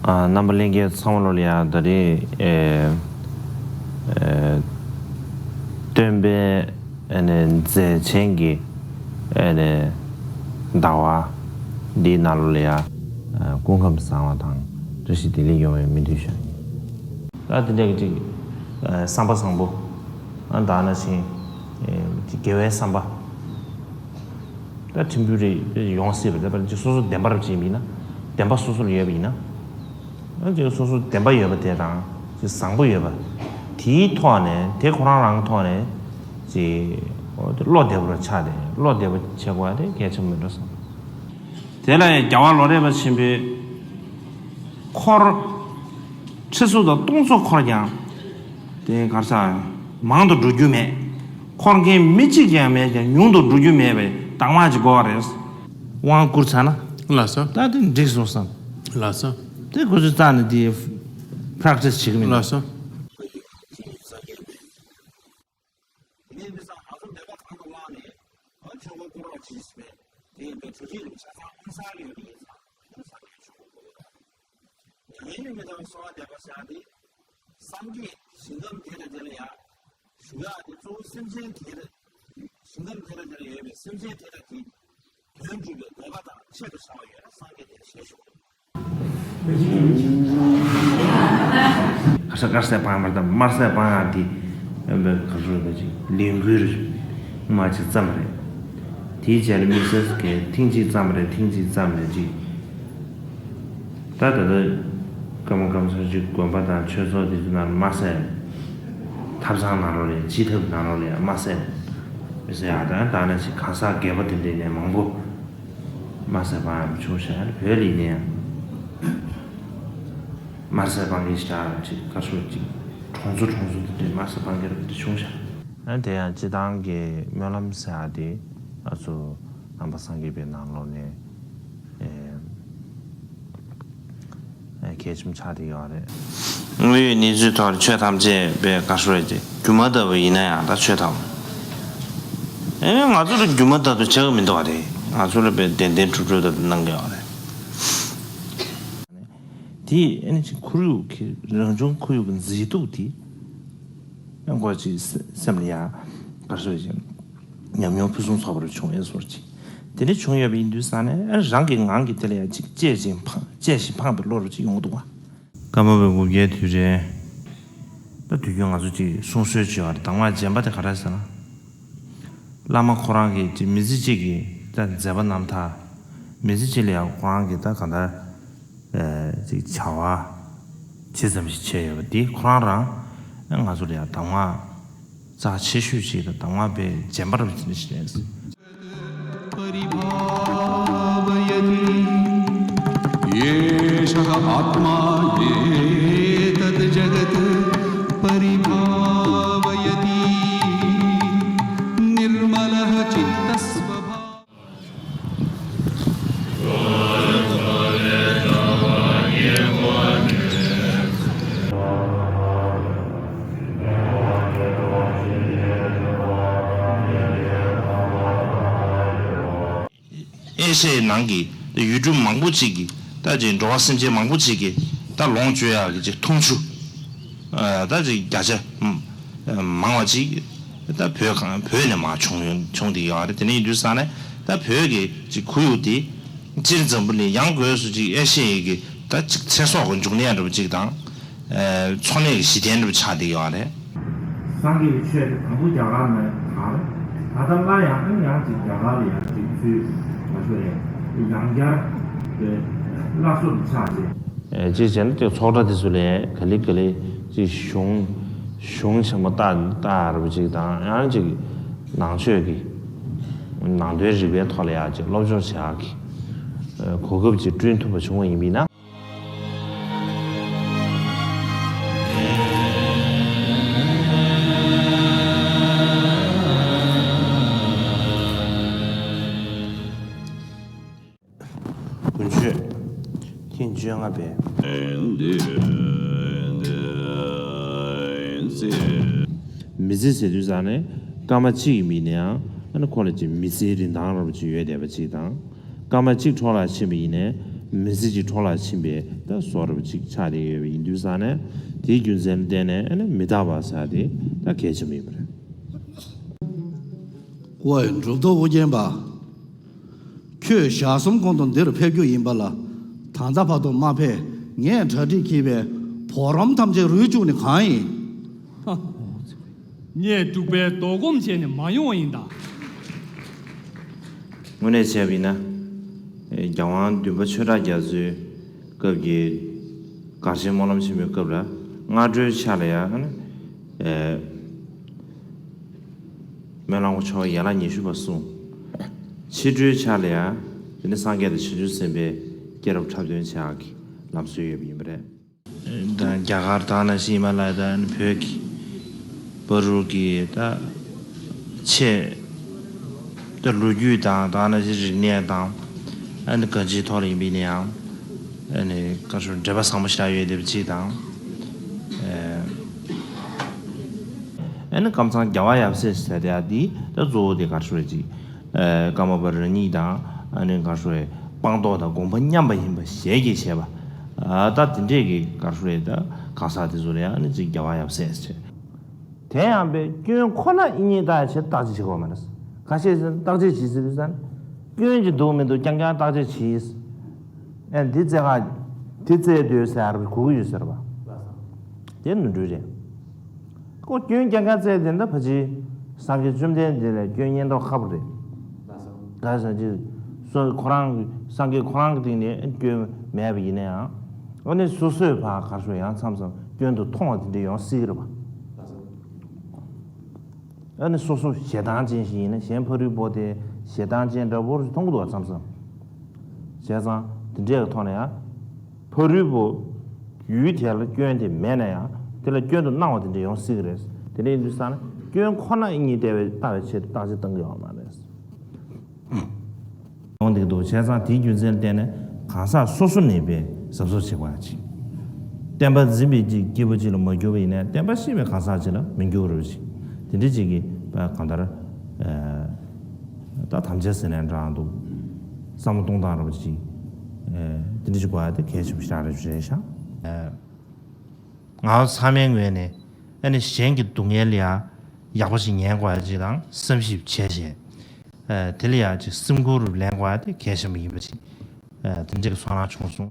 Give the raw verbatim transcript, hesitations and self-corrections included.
ཨ། རྣམ་པ་ལྷན་རྒྱས་ཚང་མ་ལོ་ལ་ཡ། ད་རེས་ཨེ་ཨེ་སྟོན་པའི་ཨ་ནི་མཛད་ཆེན་གྱི་ཨ་ནི་ཟླ་བ་འདིའི་ནང་ལོ་ལ་ཡ། ཨ། སྐུ་ཁམས་བཟང་བ་དང་བཀྲ་ཤིས་བདེ་ལེགས་ཡོང་བའི་སྨོན་འདུན་ཞུ་ཡ་ཡིན། ད་དེ་འདྲ་གི་ཅིག་ཨ། བསམ་པ་བཟང་པོ། ཨ། ད་ནང་བཞིན་ཨེ་ཅིག་དགེ་བའི་བསམ་པ། ད་ཕྲན་བུ་རེ་ཡོང་སྲིད་པ་རེད། ད་ཅིག་སོ་སོ་བདེན་པ་རབ་བྱེད་མིན་ན། བདེན་པ་སོ་སོ་ལ་ཡོད་པ་ཡིན་ན། ཨ། ཅིག་སོ་སོ་བདེན་པ་ཡོད་པ་དེ་དང་ཅིག་བཟང་པོ་ཡོད་པ་དེའི་ཐོག་ནས། དེ་ཁོ་རང་རང་གི་ཐོག་ནས་ཅིག་འོ་དེ་བློ་བདེ་པོ་རུ་ཆགས་ཏེ། བློ་བདེ་པོ་བྱེད་དགོས་པ་དེ་གལ་ཆེན་པོ་མིན་འགྲོ་བསམ། དེ་ལ་ཡང་རྒྱལ་བ་ལོ་རས་པ་ཆེན་པོས། འཁོར་ཁྲི་ཚོ་དང་སྟོང་ཚོ་འཁོར་ཀྱང་། དེ་གར་ས་མང་དུ་འགྲོ་རྒྱུ་མེད། འཁོར་མཁན་མི་གཅིག་ཀྱང་མེད་ཀྱང་ཉུང་དུ་འགྲོ་རྒྱུ་མེད་པའི་གདམས་ངག་ཅིག་དགོས་པ་རེད། དབང་བསྐུར་ཚར་ན། ལགས་སོ། ད་དེ་འགྲིག་སོང་བསམ། ལགས་སོ། དེ་ཁོ་ཚོས་རྩ་ནས་དེ་པྲེག་ཊི་སི་བྱེད་ཀྱི་མིན། ལགས་སོ། དེ་ནས་མི་ཚང་ང་ཚོ་འདོད་པ་གང་དུ་བླངས་ནས། ཨ། ཆོས་འཁོར་བསྐོར་བ་བྱེད་ཟེར་བས། དེ་ཡིན་པའི་གྲུབ་ཆེན་རིན་པོ་ཆེ་ཚང་ཨང་གསར་ཡོད་པ་ཡིན་ཙང་། ཨང་གསར་ཡོད་ཆོས་འཁོར་བསྐོར་བ། ཡང་ཡིན་ནི་མི་དང་གསོལ་བ་འདེབས་པ་བྱ་སྟེ། སངས་རྒྱས་ཞིང་ཁམས་དེ་དང་དེ་ལ་ཡ། བཞུགས་ཡག་དེ་གཙོ་བོ་སེམས་ཅན་དེ་དང་། ཞིང་ཁམས་དེ་དང་དེ་ལ་ཡོད་པའི་སེམས་ཅན་དེ་དག་གི་དོན་སྒྲུབ་པའི་དགོས་པ་དང་ཆེད་དུ་བྱ་བ་ཡོད་ན། སངས་རྒྱས་དེ་ལ་ཞེས་ཞུ། ཁ་ས་དཀར་ཟས་སྤང་ཡག་མ་རེད། ད་དམར་ཟས་སྤང་ཡག་དེ་ཨ་ནི་ག་རེ་ཟེར་དགོས་རེད། ཅིག་ལས་འགུལ་རེད། མ་ཅིག་ཙམ་རེད། དེའི་རྗེས་ལ་དམིགས་བསལ་གྱི་ཐེངས་གཅིག་ཙམ་རེད། ཐེངས་གཅིག་ཙམ་རེད། ཅིག་ད་ད་ལྟ་ཀརྨ་ཀམ་ཚང་ཅིག་དགོན་པ་དང་ཆོས་ཚོགས་དེ་ཚོ་ནང་དམར་ཟས། ཐབ་ཚང་ནང་ལོགས་ལ་ཡ། སྤྱི་ཐབ་ནང་ལོགས་ལ་ཡ་དམར་ཟས་མི་ཟ་ཡག་དང་། ད་ནང་བཞིན་གང་ཟག་སྒེར་པ་དེ་འདྲ་ནས་མང་པོ་དམར་ཟས་སྤང་ཡག་བྱུང་ཤག་བོད་ལ་ཡིན་ན་ཡང་དམར་ཟས་སྤང་མཁན་ཞེ་དྲག་ཅིག་དཀར་ཕྱོགས་ཅིག་གྲོང་ཚོ་གྲོང་ཚོ་དེ་འདྲའི་དམར་ཟས་སྤང་མཁན་རབ་དེ་བྱུང་ཤག་ཨ། དེ་ཡང་སྤྱིར་བཏང་གི་སྨོན་ལམ་ཟེར་ཡག་དེ་ང་ཚོ་ནང་པ་སངས་རྒྱས་པའི་ནང་ལོགས་ནས། ཨེ། ཨེ། གལ་ཆེན་ཆགས་བསྡད་ཡོད་རེད། དངོས་ཡོད་གནས་ཚུལ་ཐོག་ཆོས་ཐམས་ཅད་པའི་དཀར་ཕྱོགས་ཀྱི་སྒྱུ་མ་ལྟ་བུ་ཡིན་ན་ཡང་། ད་ཆོས་ཐམས་ཨེ་ང་ཚོ་ལ་སྒྱུ་མ་ལྟ་བུ་ཆགས་ཀྱི་མི་འདུག་པ་རེད། ང་ཚོ་ལ་དཔེ་བདེན་བདེན་གྲུབ་གྲུབ་ལྟ་བུ་གནང་གི་ཡོད་རེད། དེ་ཨ་ནི་ཅིག་ཁོར་ཡུག་གི་རང་བྱུང་ཁོར་ཡུག་གི་མཛེས་སྡུག་དེ་ཡང་ཁོ་ཅིག་སེམས་ལ་ཡ་ག་རེ་ཟེར་ཅིག་ཉམས་མྱོང་ཕུན་སུམ་ཚོགས་པ་རུ་བྱུང་ཡས་སོར་ཅིག་དེ་འདྲ་བྱུང་ཡོད་པ་ཡིན་དུས་ཙང་ནས། ཨ། རང་གི་ངང་གིས་དེ་ལ་ཡ་ཅིག་དཔྱད་ཅིང་ཕངས། དཔྱད་ཞིང་ཕངས་པའི་བློ་རུ་ཅིག་ཡོང་གི་འདུག་བ། ཀརྨ་པའི་དགུ་བརྒྱའི་དུས་དྲན། ད་དུས་རྒྱུན་ང་ཚོ་ཅིག་གསུང་སྲོལ་ཅིག་ཡོད་རེད། གདམས་ངག་རྗེན་པ་དེ་ག་རེ་ཟེར་ན། བླ་མ་ཁོ་རང་གིས་ཅིག་མི་ཚེ་གཅིག་གི་ད་མཛད་པ་རྣམ་ཐར། མི་ཚེ་གཅིག་ལ་ཡང་ཁོ་རང་གིས་ད་གང་ལྟར་ཨ་ཅིག་བྱ་བ་ཇི་ཙམ་ཞིག་བྱས་ཡོད་པ་འདི་ཁོ་རང་རང་ང་ཚོ་ལ་ཡང་གདམས་ངག་རྩ་ཆེ་ཤོས་ཅིག་དང་། གདམས་ངག་དཔེ་རྗེན་པ་རབ་ཅིག་རེད། परिभावयति। एषः आत्मा एतत् जगत् परिभावयति। निर्मलः चित्तस्वभावः। ཨེ་ཤ་ཡའི་ནང་གི་ཡུལ་གྲུ་མང་པོ་ཅིག་གི་ད་ཅིག་འགྲོ་བ་སེམས་ཅན་མང་པོ་ཅིག་གི་ད་ལོངས་སྤྱོད་ཡག་གི་ཅིག་འཐུང་ཆུ། ཨ། ད་ཅིག་བརྒྱ་ཆ་མང་བ་ཅིག་ད་བོད་གང་བོད་ནས་མར་བྱུང་བྱུང་བསྡད་ཡོད་རེད། དེ་འདྲ་ཡིན་དུས་ཙང་ནས་ད་བོད་ཀྱི་ཅིག་ཁོར་ཡུག་དེ་སྤྱིར་འཛམ་བུ་གླིང་ཡང་སྒོས་སུ་ཅིག་ཨེ་ཤ་ཡའི་གི་ད་ཅིག་ཚེ་སྲོག་གི་འབྱུང་གནས་འདྲ་པོ་ཅིག་དང་། ཨ། འཚོ་གནས་ཀྱི་གཞི་རྟེན་འདྲ་པོ་ཆགས་བསྡད་ཡོད་རེད། སངས་རྒྱས་ཀྱི་ཆོས་དེ་དང་པོ་རྒྱ་གར་ནས་དར། ད་ལྟ་སླར་ཡང་ཨ་ནི་ཡང་ཅིག་རྒྱ་གར་ལ་ཡང་ཅིག་ཚུར་མ་ཞུ་རེད། ཡང་བསྐྱར་དེ་སླར་གསོ་དེ་ཆགས་རྗེས། ཨེ། ཅིག་བྱས་ན་དེ་ཚོགས་གྲྭ་དེ་ཚོ་ལ་ག་ལེ་ག་ལེ་ཅིག་གཞུང་གཞུང་ཆེན་མོ་བཏགས་བཏགས་རབས་ཅིག་དང་། ཡང་ཅིག་ནང་ཆོས་ཀྱི་ནང་དོན་རིག་པའི་ཐོག་ལ་ཡང་ཅིག་སློབ་སྦྱོང་བྱེད་ཡག་གི་ཨེ་གོ་སྐབས་ཅིག་བསྐྲུན་ཐུབ་པ་བྱུང་བ་ཡིན་པ་ཡིན་ན། དགུན་ཆོས་ཐེངས་བཅོ་ལྔ་པའི། མི་ཚེ་ཟེར་དུས་ཙང་ནས་སྐར་མ་གཅིག་གི་མིང་ནས་ཡང་ཨ་ནི་ཁོ་ལ་ཅིག་མི་ཚེའི་རིན་ཐང་འདྲ་པོ་ཅིག་ཡོད་བསྡད་པ་ཅིག་དང་། སྐར་མ་གཅིག་འཕྲོ་བརླག་ཕྱིན་པ་ཡིན་ནའི་ མི་ཚེ་གཅིག་འཕྲོ་བརླག་ཕྱིན་པའི་ད་བཟོ་འདྲ་པོ་ཅིག་ཆགས་བསྡད་ཡོད་པ་ཡིན་དུས་ཙང་ནས། དེའི་རྒྱུ་མཚན་ལ་བརྟེན་ནས་ཨ་ནི་མི་རྟག་པ་ཟེར་དེ་ད་གལ་ཆེན་པོ་ཡིན་པ་རེད། ཝེ། གྲུབ་ཐོབ་ཨོ་རྒྱན་པ། ཁྱོད་ཞག་གསུམ་གོང་དུ་འདིར་ཕེབས་རྒྱུ་ཡིན་པ་ལ། ད་ལྟ་བར་དུ་མ་ཕེབས། ངས་གྲ་སྒྲིག་བགྱིས་པའི་བུ་རམ་ཐམས་ཅད་རུལ་བཅུག་ནས་གང་ཡིན། ངས་འབྲུག་པའི་ལྡོག་སྐོམ་བྱས་ནས་མ་ཡོང་བ་ཡིན་ད། དངོས་གནས་བྱས་པ་ཡིན་ན། རྒྱལ་དབང་བདུན་པ་ཆོས་གྲགས་རྒྱ་མཚོའི་སྐབས་ཀྱི་གར་ཆེན་སྨོན་ལམ་ཆེན་མོའི་སྐབས་ལ། སྔ་དྲོའི་ཆ་ལ་ཡང་། སྨོན་ལམ་ཆོ་ག་ཡན་ལག་ཉི་ཤུ་པ་གསུངས། ཕྱི་དྲོའི་ཆ་ལ་ཡང་དེ་ནི་སངས་རྒྱས་དང་བྱང་ཆུབ་སེམས་དཔའི་སྐྱེས་རབས་འཁྲབ་སྟོན་བྱེད་ཡག་གི་ལམ་སྲོལ་ཡོད་པ་ཡིན་པ་རེད། ད་རྒྱ་གར་དང་ནང་བཞིན་ཧི་མ་ལ་ཡ་དང་བོད་ཀྱི་བར་དུ་གི་ད་ཆེས་ད་ལོ་རྒྱུས་དང་ད་ནང་བཞིན་རིག་གནས་དང་། ཨ་ནི་གང་ཅིའི་ཐོག་ལ་ཡིན་པའི་ནའང་། ཨ་ནི་ག་རེ་ཞུ། འབྲེལ་བ་བཟང་པོ་ཞེ་དྲག་ཡོད་བསྡད་པ་ཅིག་དང་། ཨ་ནི་ཀམ་ཚང་རྒྱལ་བ་ཡབ་སྲས་ཟེར་ཡ་འདི་ད་གཙོ་བོ་དེ་ག་རེ་ཞུ་རེད་ཅིག་ཀརྨ་པ་རང་ཉིད་དང་། ཨ་ནི་ག་རེ་ཞུ་རེད། སྤངས་རྟོགས་དང་དགོངས་པ་མཉམ་པ་ཡིན་པ་ཞལ་གྱིས་བཞེས་པ། ད་དེ་འདྲས་ཀྱི་ག་རེ་ཞུ་རེད། ད་གང་ཟག་དེ་ཚོ་ལ་ཡང་ཨ་ནི་ཅིག་རྒྱལ་བ་ཡབ་སྲས་ཟེར། དེ་ཡང་པའི་སྐྱོན་ཁོ་ན་ཡིན་ཉེན་བརྟག་ཡ་ཆེད་བརྟག་དཔྱད་བྱེད་དགོས་མ་རེད། ཁ་ཤས་ཟེར་བརྟག་དཔྱད་བྱེད་སྲིད་པས་ཟེར། སྐྱོན་གྱི་འདུག་མི་འདུག་རྐྱང་རྐྱང་བརྟག་དཔྱད་བྱེད། ཨེ་འདི་རྩེ་ཁ་འདི་རྩེ་འདོད་ཟེར་གོ་གི་ཡོད་ཟེར་བ། དེ་ནོར་འཁྲུལ་རེད། ཁོ་སྐྱོན་རྐྱང་རྐྱང་བཙལ་དེ་འདྲ་ཕ་ཅི། སངས་རྒྱས་བཅོམ་ལྡན་འདས་ལ་སྐྱོན་ཉེན་རྟོག་ཁག་པོ་རེད། ག་ཟེར་ཅི། སོ་ཁོ་རང་སངས་རྒྱས་ཁོ་རང་གི་སྟེང་ནས་སྐྱོན་མེད་པ་ཡིན་ན་ཡང་། ཨ་ནི་སོ་སོས་ཕར་ག་རེ་ཞུ་ཡང་མཚམས་མཚམས་སྐྱོན་དུ་མཐོང་བ་དེ་འདྲ་ཡོང་སྲིད་ཀྱི་རེད་པ། ཨ་ནི་སོ་སོ་ཞེ་སྡང་ཅན་ཞིག་ཡིན་ན་གཞན་ཕ་རོལ་པོ་དེ་ཞེ་སྡང་ཅན་འདྲ་པོར་མཐོང་གི་འདུག་བ་མཚམས་མཚམས། བྱས་ཙང་དེ་འདྲའི་ཐོག་ནས་ཡང་། ཕ་རོལ་པོ་ཡུལ་དེ་ལ་སྐྱོན་དེ་མེད་ན་ཡང་དེ་ལ་སྐྱོན་དུ་སྣང་བ་དེ་འདྲ་ཡོང་སྲིད་ཀྱི་རེད། དེ་འདྲ་ཡིན་དུས་ཙང་ན་སྐྱོན་ཁོ་ན་ཡིན་ཉེན་བལྟ་བའི་བལྟ་བའི་ཆེད་དུ་བརྟག་དཔྱད་གཏང་གི་ཡོད་མ་རེད། ཡོང་བསྡད་འདུག་བྱས་ཙང་དེའི་རྒྱུ་མཚན་ལ་བརྟེན་ནས་གང་ཟག་སོ་སོ་ནས་པའི་གཟབ་གཟབ་བྱེད་དགོས་ཡ་ཅིག་བསྟན་པ་འཛིན་པའི་ཅིག་སྐྱེས་བུ་ཅིག་ལ་མ་གྱུར་པ་ཡིན་ན་བསྟན་པ་ཤེས་པའི་གང་ཟག་ཅིག་ལ་མི་འགྱུར་བ་རེད་ཅིག་དེ་འདྲ་ཅིག་གིས་གང་ལྟར། ད་དམ་བཅའ་ཟེར་ནའང་འདྲ་འདུག་བསམ་བློ་གཏོང་སྟངས་འདྲ་པོ་ཅིག་དེ་འདྲ་ཅིག་དགོས་ཡ་དེ་གལ་ཆེན་པོ་ཞིག་རེད་ཞུ་ཡ་ཤག་ང་ཚོ་ཚང་མའི་ངོས་ནས་ཨ་ནི་གཞན་གྱི་སྡུག་བསྔལ་ལ་ཡ་ཡག་པོ་ཞིག་ཉན་དགོས་ཡ་ཅིག་དང་བསམ་ཞིབ་བྱས་བྱས། དེ་ལ་ཡ་ཅིག་སེམས་ཁུར་ལེན་དགོས་ཡ་དེ་གལ་ཆེན་པོ་ཡིན་པ་ཅིག་དེ་འདྲ་གི་ཚོར་སྣང་བྱུང་སོང་།